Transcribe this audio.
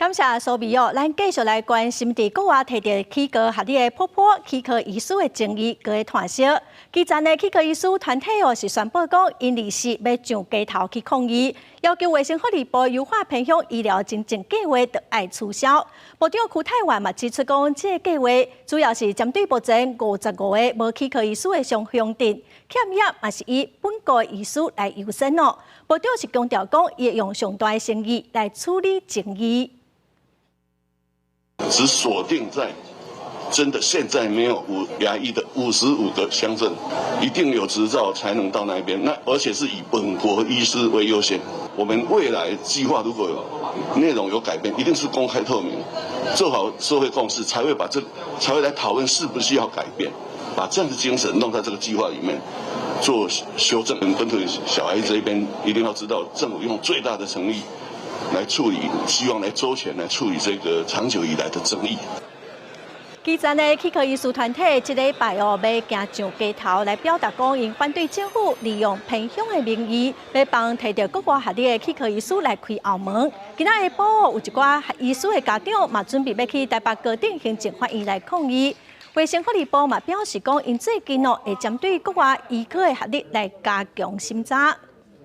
感謝蘇美哦，咱繼續來關心佇國外提著齒科學歷的婆婆齒科醫師的爭議，閣咧湠燒。基層的齒科醫師團體哦是宣布講，𪜶二四欲上街頭去抗議，要求衛生福利部優化偏鄉醫療認證計劃，著愛取消。部長邱泰源嘛指出講，這个計劃主要是針對目前55個無齒科醫師的鄉鄉鎮，欠額嘛是以本國醫師來優先哦。部長是強調講，伊會用上大的誠意來處理爭議。只鎖定在真的現在沒有五牙醫的55個鄉鎮，一定有執照才能到那邊。那而且是以本國醫師為優先。我們未來計劃如果有內容有改變，一定是公開透明，做好社會共識，才會來討論是不是要改變，把這樣的精神弄在這個計劃裡面做修正。本土小孩這邊一定要知道，政府用最大的誠意來處理，希望來周全來處理這個長久以來的爭議。基層的齒科醫師團體這禮拜哦，欲行上街頭來表達講，𪜶反對政府利用偏鄉的名義，欲幫提著國外學歷的齒科醫師來開後門。今仔下晡有一寡醫師的家長嘛，準備欲去台北高等行政法院來抗議。衛生福利部嘛表示講，𪜶最近哦會針對國外醫科的學歷來加強審查。